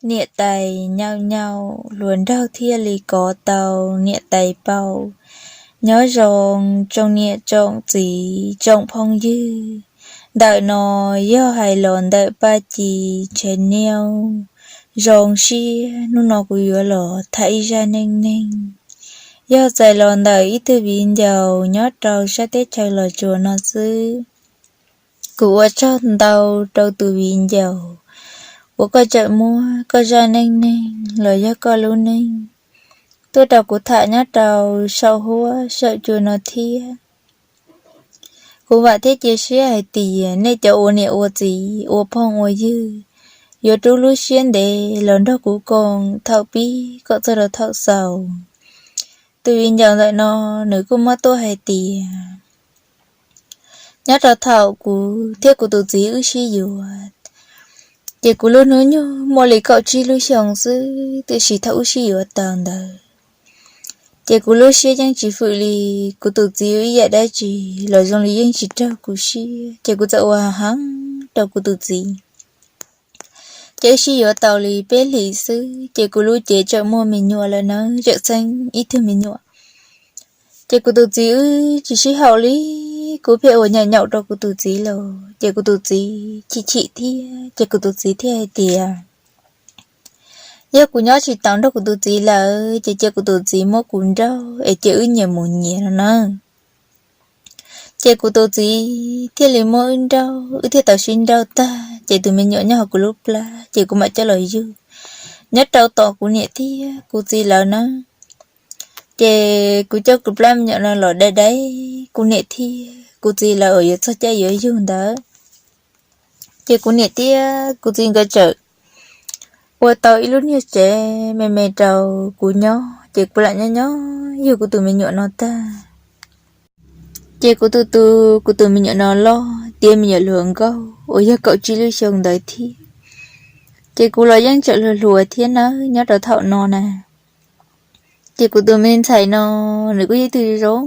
Niam tais nyaum nyaum hluas nraug thiaj li kov tau niam tais paum. Nyob zoo tsoom niam tsoom txiv tsoom phooj ywg, ntawm no yog hais los ntawm Paj Ci channel. Zoo siab hnub no kuv yuav los tham ib zaj neej neeg, yog txais los ntawm ib tug viv ncaus nyob rau sab teb chaws Los Tsuas no xwb. Kuv ua tsaug ntau rau tus viv ncaus uas koj txawm muab koj zaj neej neeg los yog koj lub neej tuaj rau kuv tham nyob rau saum huab saum cua no thiab. Kuv vam thiab cia siab hais tias nej cov ua niam ua txiv ua phooj ua ywg yuav rub lub siab ntev los nrog kuv koom thaum pib kom txog rau thaum xaus. Tus viv ncaus ntawm no nws kuj muab tuaj hais tias nyob rau thaum kuv thiab kuv tus txiv wb sib yuav, ces kuv lub hnub nyoog muaj li kaum tsib lub xyoo xwb, tiam sis thaum wb sib yuav tau ntawd ces kuv lub siab yeej tsis fwm li kuv tus txiv ib yam dab tsi los zoo li yeej tsis raug kuv siab, ces kuv txawm ua heev rau kuv tus txiv. Ces wb sib yuav tau li peb hlis xwb ces kuv lub cev txawm muaj me nyuam lawm nawb, txawm txheeb ib tug me nyuam. Ces kuv tus txiv wb tsis sib haum li, kuv pheej ua nyaum nyaum rau kuv tus txiv los ces kuv tus txiv chim chim thiab ces kuv tus txiv thiaj hais tias yog kuv nyob tsis taus nrog kuv tus txiv lawm ces cia kuv tus txiv muab kuv nrauj es cia wb nyias mus nyias no na. Ces kuv tus txiv thiaj li muab wb nrauj, wb thiaj tau sib nrauj tag ces tus me nyuam nyob hauv kuv lub plab ces kuv mam coj los yug nyob rau tom kuv niam thiab kuv txiv lawv na. Ces kuv coj kuv plab me nyuam no los dai dai kuv niam thiab kuv txiv lawv uas yuav txog caij yuav yug ntawd. Ces kuv niam thiab kuv txiv nkawd txawm ua tau ib lub niag tsev me me rau kuv nyob ces kuv lam nyob nyob yug kuv tus me nyuam no tag. Ces kuv tus tus kuv tus me nyuam no loj tiav me nyuam hluas nkauj uas yog kaum tsib lub xyoo ntawd thiab. Ces kuv los yeej tseem hluas hluas thiab nawb nyob rau thaum no na. Ces kuv tus me ntxhais no nws kuj yog ib tug zoo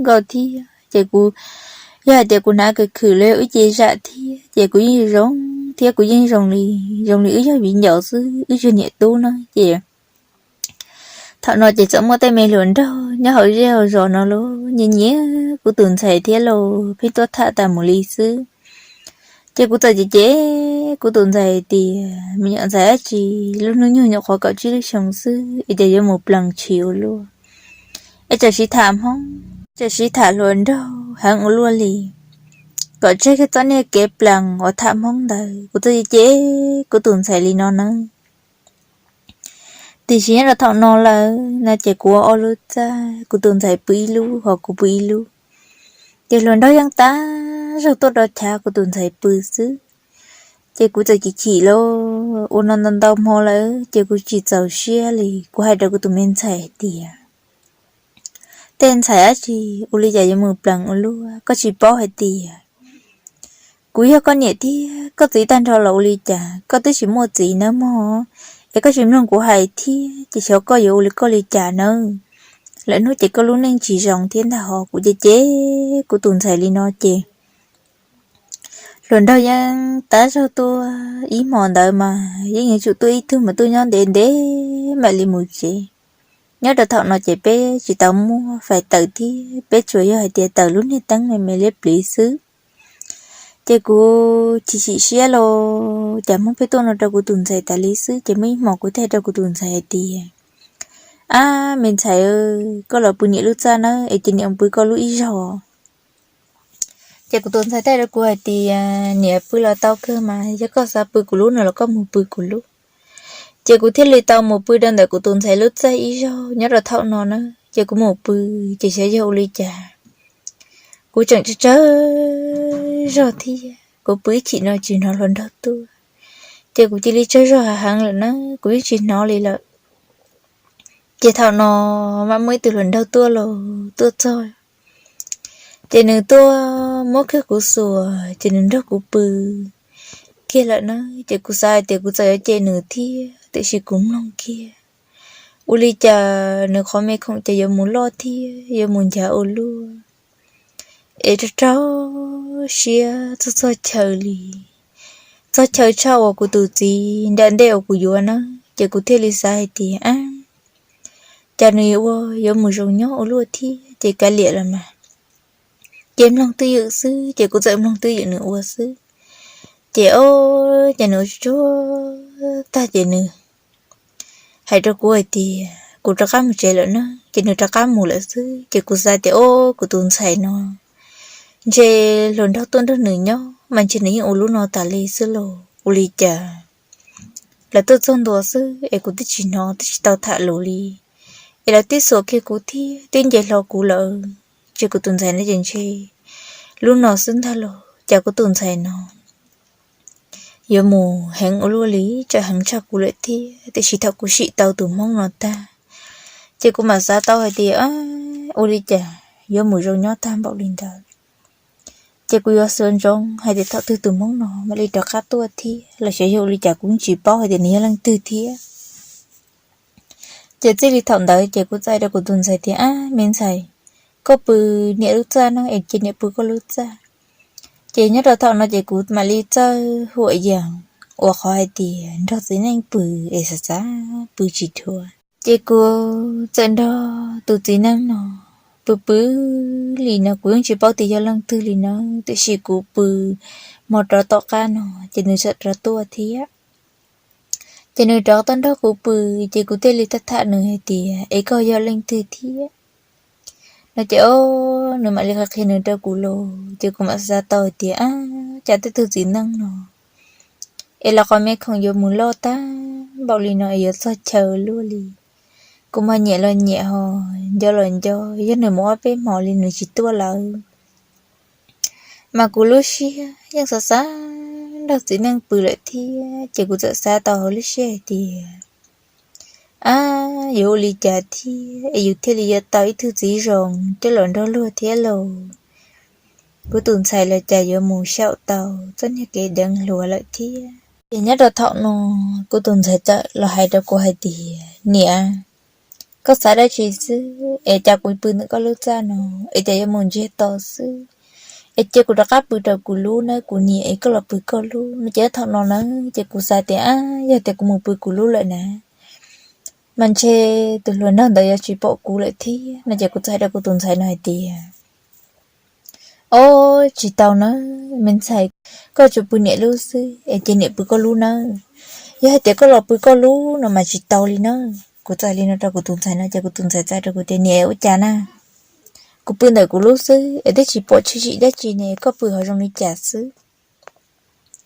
nkauj thiab ces kuv, yog hais tias kuv hnav khwv khwm los yog wb ce zam thiab ces kuv yeej zoo thiab kuv yeej zoo li, zoo li wb yog viv ncaus xwb wb tsis yog niam tub na ces thaum no ces txawm muaj tej me hluas nraug nyob hauv zej hauv zos no los nyiam nyiam kuv tus ntxhais thiab los pheej tuaj tham tas mus li xwb. Ces kuv txawm cem cem kuv tus ntxhais tias me nyuam ntxhais dab tsi, lub hnub nyoog nyuam qhuav kaum tsib lub xyoo xwb es cas yuav mus plees tshis ua luaj, es tsam siv tham hmoob tsam siv tham hluas nraug heev ua luaj li, kom tseg kiag txoj niag kev plees uas tham hmoob ntawd. Kuv txawm cem cem kuv tus ntxhais li no na. Tiam sis nyob rau thaum no lawm no ces kuv ua ob lub txaj, kuv tus ntxhais pw ib lub ho kuv pw ib lub. Ces hluas nraug yeej tab zaug tuaj rau chav kuv tus ntxhais pw xwb. Ces kuv txawm chim chim los ua no ntau ntau hmo lawm ces kuv tsis txaus siab li, kuv hais rau kuv tus me ntxhais hais tias tej ntxhais dab tsi ua li cas yuav mus plees ua luaj, koj tsis paub hais tias kuv yog koj niam thiab koj txiv tag nrho los ua li cas, koj twb tsis muaj txiv nawb mog, es koj tsis mloog kuv hais thiab ces xyov koj yuav ua li koj li cas nawb. Lwm hnub ces koj lub neej tsis zoo thiab ntag ho. Kuv cem cem kuv tus ntxhais li no ces hluas nraug yeej tab zaug tuaj ib hmo ntawd mas yeej yuav tsum tuaj ib tug mas tuaj nyob ntev ntev mam li mus tsev. Nyob rau thaum no ces peb tsis tau muaj fais taws thiab peb tsuas yog hais tias taws lub niag teeb me me liab pliv xwb. Ces kuv chim chim siab los cas hmoob pheej tuaj no rau kuv tus ntxhais tas li xwb ces muaj ib hmo kuv thiaj hais rau kuv tus ntxhais hais tias, ab me ntxhais, koj los pw niam lub txaj nawb es cia niam pw koj lub ib zaug. Ces kuv tus ntxhais teb rau kuv hais tias niam pw los tau kawg mas, yog koj xav pw kuv lub no los koj mus pw kuv lub. Ces kuv thiaj li tau mus pw rau ntawm kuv tus ntxhais lub txaj ib zaug nyob rau thaum no na. Ces kuv mus pw ces xyov yog ua li cas kuv tseem tsawg tsawg zog thiab kuv pw ib chim no tsis hnov hluas nraug tuaj. Ces kuv cia li tsawg zog heev lawm na, kuv yeej tsis hnov li lawm. Ces thaum no mam muaj ib tug hluas nraug tuaj los tuaj txog, ces nws tuaj muab kiag kuv xuas ces nws nrog kuv pw kiag lawm na. Ces kuv xav hais tias kuv txawm yuav cem nws thiab tiam sis kuv mloog kiag ua li cas nws qhov me khoom ces yuav mus loj thiab yuav mus ncav ua luaj, es rau rau siab txog txog chaw li, txog chaw tshaj uas kuv tus txiv nram ntej uas kuv yuav na. Ces kuv thiaj li xav hais tias, ab, cas nws ua yuav mus zoo nyob ua luaj thiab ces kav liam los mas. Ces mloog twj ywm xwb ces kuv txawm mloog twj ywm nws ua xwb. Ces o, ces nws ua tsuag tsuag tag ces nws hais rau kuv hais tias kuv rov qab mus tsev lawm na, ces nws rov qab mus lawm xwb. Ces kuv xav tias o, kuv tus ntxhais no ntshe hluas nraug tuaj nrog nws nyob mas ntshe nws yeej ua lub no tas li xwb los ua li cas lawv tuaj txog ntua xwb es kuv twb tsis hnov twb tsis tau tham lus li, es lawv twb xuas kiag kuv thiab twb nce hlo kuv lawm. Ces kuv tus ntxhais no ces ntshe lub no xwb ntag los cas kuv tus ntxhais no yuav mus heev ua luaj li, tsam heev tshaj kuv lawm thiab. Tiam sis thaum kuv sim tau tus hmoob no tag ces kuv mam xav tau hais tias ua li cas yuav mus zoo nyob tag npaum li ntawd. Ces kuv yuav xav ntsoov hais tias thaum twg tus hmoob no mam li rov qab tuaj thiab los xyov yog ua li cas kuv tsis paub hais tias nws yog leej twg thiab. Ces txij li thaum ntawd ces kuv txais rau kuv tus ntxhais tias ab me ntxhais, koj pw niam lub txaj no es cia niam pw koj lub txaj. Ces nyob rau thaum no ces kuv mam li txawj huam yeem uas qhov hais tias nrog txiv neej pw es xav xav pw tsis dhua. Ces kuv txawm nrog tus txiv neej no pw pw li no kuv yeej tsis paub tias yog leej twg li na, tiam sis kuv pw hmo rov tom qab no ces nws txawm rov tuaj thiab. Ces nws rov tuaj nrog kuv pw ces kuv thiaj li tham tham nws hais tias es koj yog leej twg thiab no ces o, nws mam li qhia qhia nws rau kuv los ces kuv mam xav tau hais tias ab cas tej tug txiv neej no es los qhov me khoom yuav mus loj tag npaum li no es yuav txog chaw luaj li. Kuv mas nyiam los nyiam ho nco los nco, yog nws mus ob peb hmo li nws tsis tuaj lawm mas kuv lub siab yeej xav xav nrog txiv neej pw lawm thiab. Ces kuv txawm xav tau hauv lub siab hais tias ab yuav ua li cas thiab es yus thiaj li yuav tau ib tug txiv zoo coj los nrog luag thiab lauj. Kuv tus ntxhais los cas yuav mus xyaum tau txoj niag kev deev hluas lawm thiab. Ces nyob rau thaum no kuv tus ntxhais txawm los hais rau kuv hais tias niam, koj xav dab tsi xwb es cas kuv pw ntawm koj lub txaj no es cas yuav mus ntsiag to xwb, es cia kuv rov qab pw rau kuv lub nawb kuv niam, es koj los pw koj lub no. Ces thaum no na ces kuv xav tias ab yog tias kuv mus pw kuv lub lawm na mas ntshe tus hluas nraug ntawd yuav tsis pom kuv lawm thiab no. Ces kuv txawm hais rau kuv tus ntxhais no hais tias ob tsis tau na me ntxhais, koj tsuas pw niam lub xwb es cia niam pw koj lub nawb. Yog hais tias koj los pw koj lub no mas tsis tau li na. Kuv txawm li no rau kuv tus ntxhais no ces kuv tus ntxhais txawm rau kuv tias niam ua cas na, kuv pw ntawm kuv lub xwb es twb tsis pom tshwm sim dab tsi ne, koj pw ho zoo li cas xwb.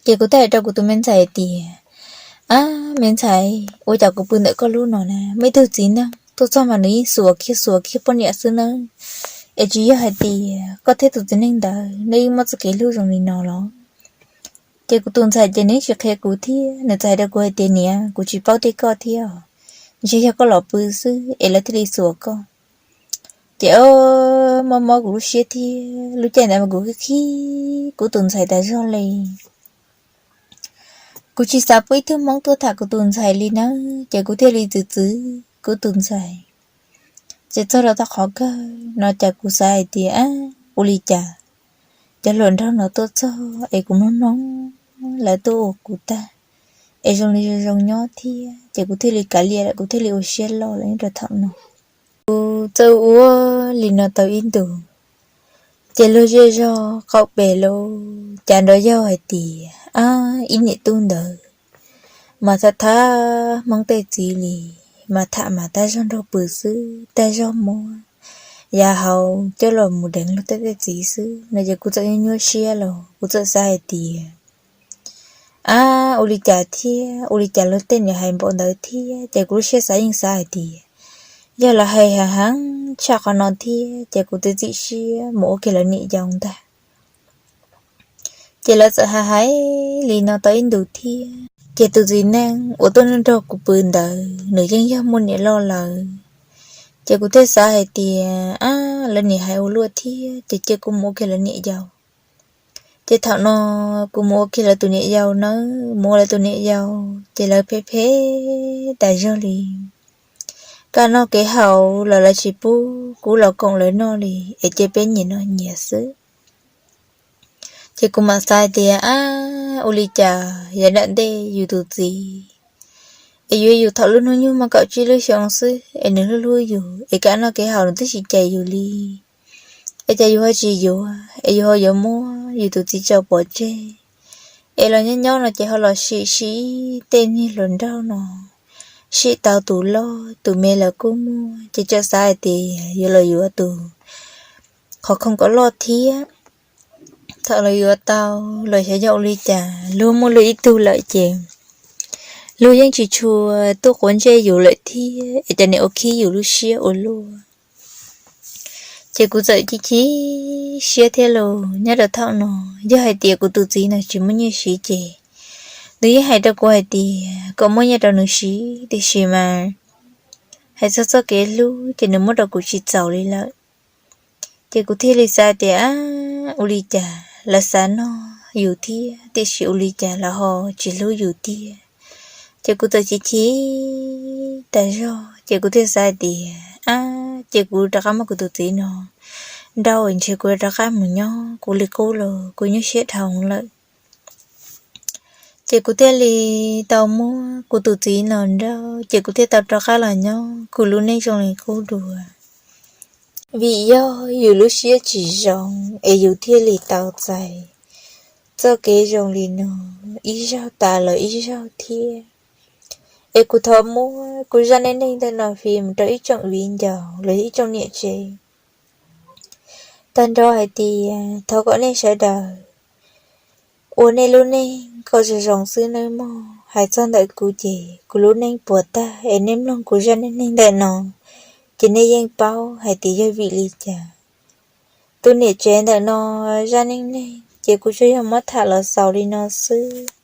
Ces kuv thiaj hais rau kuv tus me ntxhais tias ab me ntxhais, ua cas kuv pw ntawm koj lub no na, muaj ib tug txiv neej tuaj txog mas nws yeej xuas kiag xuas kiag poj niam xwb nawb. Es tsis yog hais tias koj thiab tus txiv neej ntawd nej yeej muaj txoj kev hlub zoo li no los? Ces kuv tus ntxhais ces nws tsis qhia kuv thiab nws txawm hais rau kuv hais tias niam, kuv tsis paub tej koj thiab, ntshe yog koj los pw xwb es lawv thiaj li xuas koj. Ces o, mob mob kuv lub siab thiab lub caij ntawd mas kuv khib khib kuv tus ntxhais tas zog li. Kuv tsis xav pub ib tug hmoob tuaj tham kuv tus ntxhais li nawb, ces kuv thiaj li txwv txwv kuv tus ntxhais. Ces txog rau thaum qhov kawg no ces kuv xav hais tias ua li cas cov hluas nraug no tuaj txog es kuv mloog mloog lawv tuaj ua kuv tag es zoo li zoo zoo nyob thiab, ces kuv thiaj li kav liam lawm, kuv thiaj li ua siab loj lawm nyob rau thaum no. Kuv txawm ua li no tau ib ntus, ces luag zej zog qaum pem lawm cas nrov yaug hais tias ab ib niam tub ntawd mas tham tham hmoob tej txiv li, mas tham mas tag zog nrog pw xwb, tag zog muab yav hauv coj los mus deev luag tej tej txiv xwb no. Ces kuv txawm nyuaj nyuaj siab los kuv txawm xav hais tias ab ua li cas thiab, ua li cas luag tej niam hais npaum ntawd thiab. Ces kuv lub siab xav yeej xav hais tias yog lawv hais heev heev tshaj qhov no thiab ces kuv txiav txim siab mus ua kiag lawv niam yau ntag. Ces lawv txawm hais hais li no tau ib ntus thiab, ces tus txiv neej uas tuaj nrog kuv pw ntawd nws yeej yog muaj niam loj lawm. Ces kuv thiaj xav hais tias ab lawv niam hais ua luaj thiab ces cia kuv mus ua kiag lawv niam yau. Ces thaum no kuv mus ua kiag lawv tus niam yau nawb, mus ua lawv tus niam yau ces lawv phem phem tas zog li. Kev noj kev haus los lawv tsis pub kuv los koom lawv noj li, es cia peb nyias noj nyias xwb. Ces kuv mam xav tias ab ua li cas yav nram ntej yus tus txiv Es yuav yus thaum lub hnub nyoog muaj kaum tsib lub xyoo xwb es nws hlub hlub yus es kev noj kev haus nws twb tsis cais yus li. Es cas yus ho tsis yuav es yus ho yuav muab yus tus txiv tso pov tseg es los nyob nyob no ces ho los sim sim tej niag hluas nraug no, sim tau tus loj tus me lawv kuj muaj ces txawm xav hais tias yuav los yuav tus qhov khoom kom loj thiab. Thaum los yuav tau los xyov yog ua li cas luag muaj luag ib tug lawm ces luag yeej tsis tshua tuaj quav ntsej yus lawm thiab es cov niam ua khib yus lub siab ua luaj. Ces kuv txawm chim chim siab thiab los nyob rau thaum no, yog hais tias kuv tus txiv no tsis muaj nyiaj siv ces nws yeej hais rau kuv hais tias kom muab nyiaj rau nws siv, tiam sis mas hais txog txoj kev hlub ces nws muab rau kuv tsis txaus li lawm. Ces kuv thiaj li xav tias ua li cas lawv xav noj yus thiab tiam sis ua li cas lawv ho tsis hlub yus tiag. Ces kuv txawm chim chim tas zog ces kuv thiaj xav hais tias a, ces kuv rov qab muab kuv tus txiv no nrauj ntshe kuv rov qab mus nyob kuv li qub los kuv nyuaj siab dhau lawm. Ces kuv thiaj li tau muab kuv tus txiv no nrauj ces kuv thiaj tau rov qab los nyob kuv lub neej zoo li qub dua. Vim yog yus lub siab tsis zoo es yus thiaj li tau txais txoj kev zoo li no ib zaug tas los ib zaug thiab. Es kuv thov muab kuv zaj neej neeg ntawm no fij mus rau ib tsoom viv ncaus los yog ib tsoom niam tsev tag nrho hais tias thov kom nej sawv daws ua nej lub neej kom zoo zoo xwb nawb mog. Hais txog ntawm kuv ces kuv lub neej puas tag es nej mloog kuv zaj neej neeg ntawm no ces nej yeej paub hais tias yog vim li cas. Tus niam tsev ntawm no zaj neej neeg ces kuv tsuas yog muab tham los xaus li no xwb.